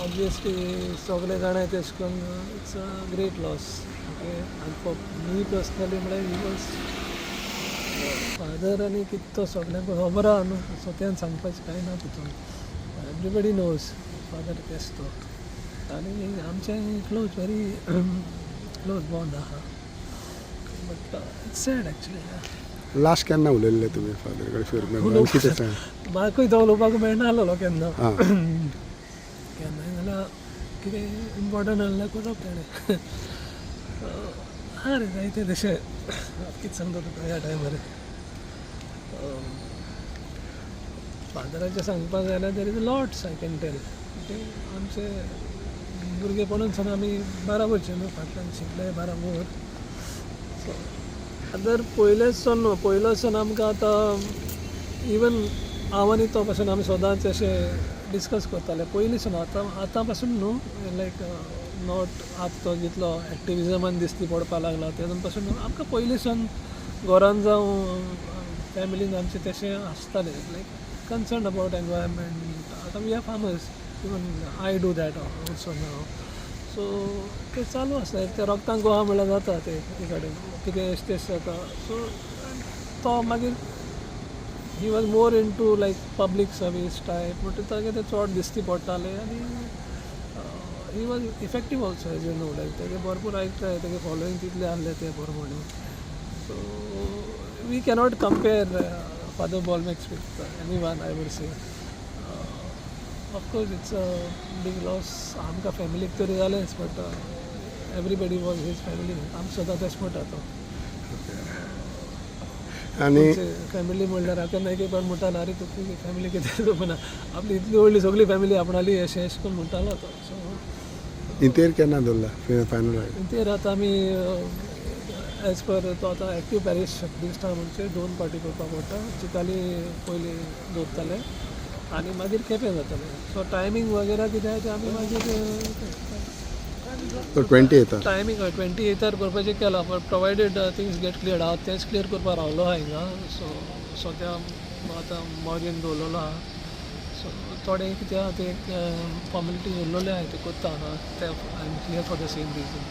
Obviously सगळे जाणां तेश करून it's a great loss, okay. आनी फॉर मी पर्सनली म्हळ्यार he was father. आनी कितें तो सगळ्यांक खबर आहा न्हू, स्वत्यान सांगपाचें कांय ना तितून. एवरीबडी नोज फादर केस तो. आनी आमचें क्लोज, व्हेरी क्लोज बॉन्ड आहा, but it's sad actually. Last केन्ना उलयल्ले तुमी फादर कडेन फोनार आनी कितें सांग? म्हाकूय तो उलोवपाक मेळना आसलेलो केन्ना. केन्नाय जाल्यार कितें इम्पॉर्टंट आहल्यार करप तेणें. आहा रे जायते तशें. कितें सांगता तुका ह्या टायमार फादराचें सांगपाक जाल्यार there is lots I can tell. Okay, आमचे भुरगेपणान सावन आमी बाराबरचे न्हू, फाटल्यान शिकले बाराबर. सो फादर पयलेच सावन न्हू, पयलोच सावन आमकां आतां इवन हांव आनी तो पासून आमी सदांच अशें डिस्कस करताले पयलीं सावन. आतां आतां पासून न्हू, लायक not आतां तो जितलो एक्टिविजमान दिश्टी पडपाक लागला तेदून पासून न्हू, आमकां पयलीं सावन घरान जावं फॅमिलीन आमचें तशें आसतालें, लायक कन्सर्न अबावट एनवायरमेंट. आतां we are farmers, even I do that also now, so तें चालू आसता. एक तें रोगतांक आहा म्हणल्यार जाता तें, कडेन कितें अशें तशें जाता. सो तो मागीर he was more into like public service type, म्हणटकीर तागे तें चड दिश्टी पडटालें. आनी he was effective also, as you know, like तेगे भरपूर आयकताय, तेगे फॉलोईंग तितलें आहलें ते प्रमाणे. So we cannot compare father Bolmax with any one, I would say. Of course it's a big loss आमकां फॅमिलीक तरी जालेंच, but everybody was his family. आमी सदां तेश म्हणटा तो. आनी फॅमिली म्हणल्यार हांव केन्ना एक एक फावट म्हणटालो, आरे, तुका फॅमिली कितें म्हणा, आपली इतली व्हडली सगळी फॅमिली आपणाली, अशें अशें करून म्हणटालो तो. सो इंतेर केन्ना दवरला फायनल? तेर आतां आमी एज पर तो आतां एक्टीव पॅरीश प्रिस्टा म्हणजे दोन पार्टी करपाक पडटा. चिकाली पयलीं दवरताले आनी मागीर केपें जातालें. सो टायमींग वगैरे कितें आहा तें आमी मागीर तो 20 येता. टायमींग हय, 28 आर करपाचें केलां, but provided things get cleared. हांव तेंच क्लियर करपाक रावलो आहा हिंगा. सो सद्या आतां मॉर्गीन दवरलेलो आहा. सो थोडे कितें आहा ते फॉर्मेलिटीज उरलेले आहा, ते करता हांगा ते. I am here for the same reason.